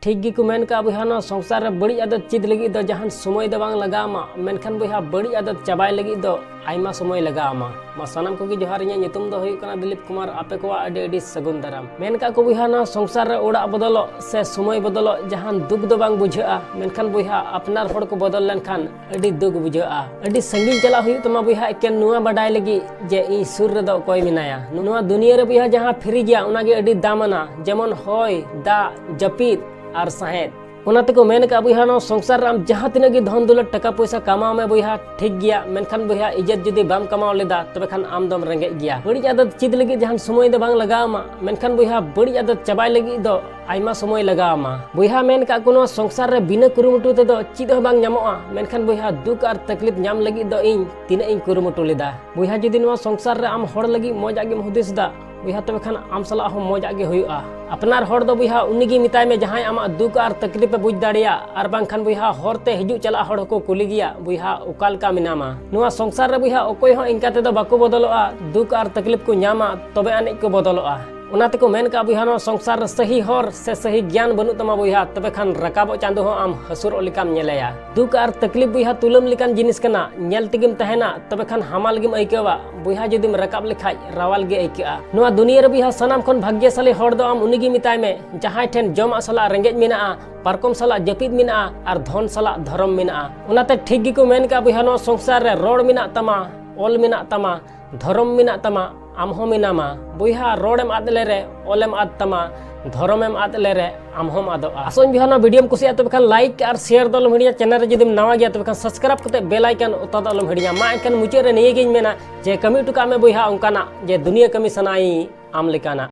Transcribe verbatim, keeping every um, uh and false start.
ᱴᱷᱤᱠ ᱜᱮᱠᱚ ᱢᱮᱱ ᱠᱟᱜᱼᱟ ᱵᱚᱭᱦᱟ, ᱱᱚᱣᱟ ᱥᱚᱝᱥᱟᱨ ᱨᱮ ᱵᱟᱹᱲᱤᱡ ᱟᱫᱚᱛ ᱪᱮᱫ ᱞᱟᱹᱜᱤᱫ ᱫᱚ ᱡᱟᱦᱟᱱ ᱥᱚᱢᱚᱭ ᱫᱚ ᱵᱟᱝ ᱞᱟᱜᱟᱣ ᱟᱢᱟ, ᱢᱮᱱᱠᱷᱟᱱ ᱵᱚᱭᱦᱟ, ᱵᱟᱹᱲᱤᱡ ᱟᱫᱚᱛ ᱪᱟᱵᱟᱭ ᱞᱟᱹᱜᱤᱫ ᱫᱚ ᱟᱭᱢᱟ ᱥᱚᱢᱚᱭ ᱞᱟᱜᱟᱣ ᱟᱢᱟ᱾ ᱢᱟ ᱥᱟᱱᱟᱢ ᱠᱚᱜᱮ ᱡᱚᱦᱟᱨ, ᱤᱧᱟᱹᱜ ᱧᱩᱛᱩᱢ ᱫᱚ ᱦᱩᱭᱩᱜ ᱠᱟᱱᱟ ᱫᱤᱞᱤᱯ ᱠᱩᱢᱟᱨ᱾ ᱟᱯᱮ ᱠᱚᱣᱟᱜ ᱟᱹᱰᱤ ᱟᱹᱰᱤ ᱥᱟᱹᱜᱩᱱ ᱫᱟᱨᱟᱢ᱾ ᱢᱮᱱ ᱠᱟᱜ ᱠᱚ ᱵᱚᱭᱦᱟ, ᱱᱚᱣᱟ ᱥᱚᱝᱥᱟᱨ ᱨᱮ ᱚᱲᱟᱜ ᱵᱚᱫᱚᱞᱚᱜ ᱥᱮ ᱥᱚᱢᱚᱭ ᱵᱚᱫᱚᱞᱚᱜ ᱡᱟᱦᱟᱱ ᱫᱩᱠ ᱫᱚ ᱵᱟᱝ ᱵᱩᱡᱷᱟᱹᱜᱼᱟ, ᱢᱮᱱᱠᱷᱟᱱ ᱵᱚᱭᱦᱟ, ᱟᱯᱱᱟᱨ ᱦᱚᱲ ᱠᱚ ᱵᱚᱫᱚᱞ ᱞᱮᱱᱠᱷᱟᱱ ᱟᱹᱰᱤ ᱫᱩᱠ ᱵᱩᱡᱷᱟᱹᱜᱼᱟ᱾ ᱟᱹᱰᱤ ᱥᱟᱺᱜᱤᱧ ᱪᱟᱞᱟᱜ ᱦᱩᱭᱩᱜ ᱛᱟᱢᱟ ᱵᱚᱭᱦᱟ, ᱮᱠᱮᱱ ᱱᱚᱣᱟ ᱵᱟᱰᱟᱭ ᱞᱟᱹᱜᱤᱫ ᱡᱮ ᱤᱧ ᱥᱩᱨ ᱨᱮᱫᱚ ᱚᱠᱚᱭ ᱢᱮᱱᱟᱭᱟ᱾ ᱱᱚᱣᱟ ᱫᱩᱱᱤᱭᱟᱹ ᱨᱮ ᱵᱚᱭᱦᱟ, ᱡᱟᱦᱟᱸ ᱯᱷᱤᱨᱤ ᱜᱮᱭᱟ, ᱚᱱᱟᱜᱮ ᱟᱹᱰᱤ ᱫᱟᱢᱟᱱᱟ, ᱡᱮᱢᱚᱱ ᱦᱚᱭ, ᱫᱟᱜ, ᱡᱟᱹᱯᱤᱫ ᱟᱨ ᱥᱟᱦᱮᱫ᱾ ᱚᱱᱟ ᱛᱮᱠᱚ ᱢᱮᱱ ᱠᱟᱜᱼᱟ ᱵᱚᱭᱦᱟ, ᱱᱚᱣᱟ ᱥᱚᱝᱥᱟᱨ ᱨᱮ ᱟᱢ ᱡᱟᱦᱟᱸ ᱛᱤᱱᱟᱹᱜ ᱜᱮ ᱫᱷᱚᱱ ᱫᱚᱞᱚᱛ, ᱴᱟᱠᱟ ᱯᱚᱭᱥᱟ ᱠᱟᱢᱟᱣ ᱢᱮ ᱵᱚᱭᱦᱟ, ᱴᱷᱤᱠ ᱜᱮᱭᱟ, ᱢᱮᱱᱠᱷᱟᱱ ᱵᱚᱭᱦᱟ, ᱤᱡᱽᱡᱚᱛ ᱡᱩᱫᱤ ᱵᱟᱢ ᱠᱟᱢᱟᱣ ᱞᱮᱫᱟ, ᱛᱚᱵᱮ ᱠᱷᱟᱱ ᱟᱢ ᱫᱚᱢ ᱨᱮᱸᱜᱮᱡ ᱜᱮᱭᱟ᱾ ᱵᱟᱹᱲᱤᱡ ᱟᱫᱚᱛ ᱪᱮᱫ ᱞᱟᱹᱜᱤᱫ ᱡᱟᱦᱟᱱ ᱥᱚᱢᱚᱭ ᱫᱚ ᱵᱟᱝ ᱞᱟᱜᱟᱣ ᱟᱢᱟ, ᱢᱮᱱᱠᱷᱟᱱ ᱵᱚᱭᱦᱟ, ᱵᱟᱹᱲᱤᱡ ᱟᱫᱚᱛ ᱪᱟᱵᱟᱭ ᱞᱟᱹᱜᱤᱫ ᱫᱚ ᱟᱭᱢᱟ ᱥᱚᱢᱚᱭ ᱞᱟᱜᱟᱣ ᱟᱢᱟ᱾ ᱵᱚᱭᱦᱟ, ᱢᱮᱱ ᱠᱟᱜ ᱠᱚ, ᱱᱚᱣᱟ ᱥᱚᱝᱥᱟᱨ ᱨᱮ ᱵᱤᱱᱟᱹ ᱠᱩᱨᱩᱢᱩᱴᱩ ᱛᱮᱫᱚ ᱪᱮᱫ ᱦᱚᱸ ᱵᱟᱝ ᱧᱟᱢᱚᱜᱼᱟ, ᱢᱮᱱᱠᱷᱟᱱ ᱵᱚᱭᱦᱟ, ᱫᱩᱠ ᱟᱨ ᱛᱟᱠᱞᱤᱯ ᱧᱟᱢ ᱞᱟᱹᱜᱤᱫ ᱫᱚ ᱤᱧ ᱛᱤᱱᱟᱹᱜ ᱤᱧ ᱠᱩᱨᱩᱢᱩᱴᱩ ᱞᱮᱫᱟ᱾ ᱵᱚᱭᱦᱟ, ᱡᱩᱫᱤ ᱱᱚᱣᱟ ᱥᱚᱝᱥᱟᱨ ᱨᱮ ᱟᱢ ᱦᱚᱲ ᱞᱟᱹᱜᱤᱫ ᱢᱚᱡᱽ ᱟᱜ ᱜᱮᱢ ᱦᱩᱫᱤᱥ ᱫᱟ, ᱵᱚᱭᱦᱟ, ᱛᱚᱵᱮ ᱠᱷᱟᱱ ᱟᱢ ᱥᱟᱞᱟᱜ ᱦᱚᱸ ᱢᱚᱡᱽ ᱟᱜ ᱜᱮ ᱦᱩᱭᱩᱜᱼᱟ᱾ ᱟᱯᱱᱟᱨ ᱦᱚᱲ ᱫᱚ ᱵᱚᱭᱦᱟ, ᱩᱱᱤ ᱜᱮ ᱢᱮᱛᱟᱭ ᱢᱮ, ᱡᱟᱦᱟᱸᱭ ᱟᱢᱟᱜ ᱫᱩᱠ ᱟᱨ ᱛᱟᱠᱞᱤᱯ ᱮ ᱵᱩᱡᱽ ᱫᱟᱲᱮᱭᱟᱜ, ᱟᱨ ᱵᱟᱝᱠᱷᱟᱱ ᱵᱚᱭᱦᱟ, ᱦᱚᱨ ᱛᱮ ᱦᱤᱡᱩᱜ ᱪᱟᱞᱟᱜ ᱦᱚᱲ ᱦᱚᱸᱠᱚ ᱠᱩᱞᱤ ᱜᱮᱭᱟ, ᱵᱚᱭᱦᱟ, ᱚᱠᱟ ᱞᱮᱠᱟ ᱢᱮᱱᱟᱢᱟ? ᱱᱚᱣᱟ ᱥᱚᱝᱥᱟᱨ ᱨᱮ ᱵᱚᱭᱦᱟ, ᱚᱠᱚᱭ ᱦᱚᱸ ᱤᱱᱠᱟ ᱛᱮᱫᱚ ᱵᱟᱠᱚ ᱵᱚᱫᱚᱞᱚᱜᱼᱟ᱾ ᱫᱩᱠ ᱟᱨ ᱛᱟᱠᱞᱤᱯ ᱠᱚ ᱧᱟᱢᱟ, ᱛᱚᱵᱮ ᱟᱹᱱᱤᱡ ᱠᱚ ᱵᱚᱫᱚᱞᱚᱜᱼᱟ᱾ ᱚᱱᱟ ᱛᱮᱠᱚ ᱢᱮᱱ ᱠᱟᱜᱼᱟ ᱵᱚᱭᱦᱟ, ᱱᱚᱣᱟ ᱥᱚᱝᱥᱟᱨ ᱨᱮ ᱥᱟᱹᱦᱤ ᱦᱚᱨ ᱥᱮ ᱥᱟᱹᱦᱤ ᱜᱮᱭᱟᱱ ᱵᱟᱹᱱᱩᱜ ᱛᱟᱢᱟ ᱵᱚᱭᱦᱟ, ᱛᱚᱵᱮ ᱠᱷᱟᱱ ᱨᱟᱠᱟᱵᱚᱜ ᱪᱟᱸᱫᱚ ᱦᱚᱸ ᱟᱢ ᱦᱟᱹᱥᱩᱨᱚᱜ ᱞᱮᱠᱟᱢ ᱧᱮᱞᱮᱭᱟ᱾ ᱫᱩᱠ ᱟᱨ ᱛᱟᱠᱞᱤᱯ ᱵᱚᱭᱦᱟ, ᱛᱩᱞᱟᱹᱢ ᱞᱮᱠᱟᱱ ᱡᱤᱱᱤᱥ ᱠᱟᱱᱟ, ᱧᱮᱞ ᱛᱮᱜᱮᱢ ᱛᱟᱦᱮᱱᱟ, ᱛᱚᱵᱮ ᱠᱷᱟᱱ ᱦᱟᱢᱟᱞ ᱜᱮᱢ ᱟᱹᱭᱠᱟᱹᱣᱟ᱾ ᱵᱚᱭᱦᱟ, ᱡᱩᱫᱤᱢ ᱨᱟᱠᱟᱵ ᱞᱮᱠᱷᱟᱡ ᱨᱟᱣᱟᱞ ᱜᱮ ᱟᱹᱭᱠᱟᱹᱜᱼᱟ᱾ ᱱᱚᱣᱟ ᱫᱩᱱᱤᱭᱟᱹ ᱨᱮ ᱵᱚᱭᱦᱟ, ᱥᱟᱱᱟᱢ ᱠᱷᱚᱱ ᱵᱷᱟᱜᱽᱭᱚᱥᱟᱞᱤ ᱦᱚᱲ ᱫᱚ ᱟᱢ ᱩᱱᱤ ᱜᱮ ᱢᱮᱛᱟᱭ ᱢᱮ, ᱡᱟᱦᱟᱸᱭ ᱴᱷᱮᱱ ᱡᱚᱢᱟᱜ ᱥᱟᱞᱟᱜ ᱨᱮᱸᱜᱮᱡ ᱢᱮᱱᱟᱜᱼᱟ, ᱯᱟᱨᱠᱚᱢ ᱥᱟᱞᱟᱜ ᱡᱟᱹᱯᱤᱫ ᱢᱮᱱᱟᱜᱼᱟ ᱟᱨ ᱫᱷᱚᱱ ᱥᱟᱞᱟᱜ ᱫᱷᱚᱨᱚᱢ ᱢᱮᱱᱟᱜᱼᱟ᱾ ᱚᱱᱟᱛᱮ ᱴᱷᱤᱠ ᱜᱮᱠᱚ ᱢᱮᱱ ᱠᱟᱜᱼᱟ ᱵᱚᱭᱦᱟ, ᱱᱚᱣᱟ ᱥᱚᱝᱥᱟᱨ ᱨᱮ ᱨᱚᱲ ᱢᱮᱱᱟᱜ ᱛᱟᱢᱟ, ᱚᱞ ᱢᱮᱱᱟᱜ ᱛᱟᱢᱟ, ᱫᱷᱚᱨᱚᱢ ᱢᱮᱱᱟᱜ ᱛᱟᱢᱟ, ᱟᱢ ᱦᱚᱸ ᱢᱮᱱᱟᱢᱟ᱾ ᱵᱚᱭᱦᱟ, ᱨᱚᱲᱮᱢ ᱟᱫ ᱞᱮᱨᱮ ᱚᱞᱮᱢ ᱟᱫ ᱛᱟᱢᱟ, ᱫᱷᱚᱨᱚᱢᱮᱢ ᱟᱫ ᱞᱮᱨᱮ ᱟᱢ ᱦᱚᱸᱢ ᱟᱫᱚᱜᱼᱟ᱾ ᱟᱥᱚᱜ ᱟᱹᱧ ᱵᱚᱭᱦᱟ, ᱱᱚᱣᱟ ᱵᱷᱤᱰᱤᱭᱳᱢ ᱠᱩᱥᱤᱭᱟᱜᱼᱟ, ᱛᱚᱵᱮ ᱠᱷᱟᱱ ᱞᱟᱭᱤᱠ ᱟᱨ ᱥᱮᱭᱟᱨ ᱫᱚ ᱟᱞᱚᱢ ᱦᱤᱲᱤᱧᱟ᱾ ᱪᱮᱱᱮᱞ ᱨᱮ ᱡᱩᱫᱤᱢ ᱱᱟᱣᱟ ᱜᱮᱭᱟ, ᱛᱚᱵᱮ ᱠᱷᱟᱱ ᱥᱟᱵᱥᱠᱨᱟᱭᱤᱵ ᱠᱟᱛᱮ ᱵᱮᱞ ᱟᱭᱠᱚᱱ ᱚᱛᱟ ᱫᱚ ᱟᱞᱚᱢ ᱦᱤᱲᱤᱧᱟ᱾ ᱢᱟ ᱮᱱᱠᱷᱟᱱ ᱢᱩᱪᱟᱹᱫ ᱨᱮ ᱱᱤᱭᱟᱹ ᱜᱤᱧ ᱢᱮᱱᱟ ᱡᱮ ᱠᱟᱹᱢᱤ ᱦᱚᱴᱚ ᱠᱟᱜ ᱢᱮ ᱵᱚᱭᱦᱟ ᱚᱱᱠᱟᱱᱟᱜ, ᱡᱮ ᱫᱩᱱᱤᱭᱟᱹ ᱠᱟᱹᱢᱤ ᱥᱟᱱᱟᱭᱤᱧ ᱟᱢ ᱞᱮᱠᱟᱱᱟᱜ᱾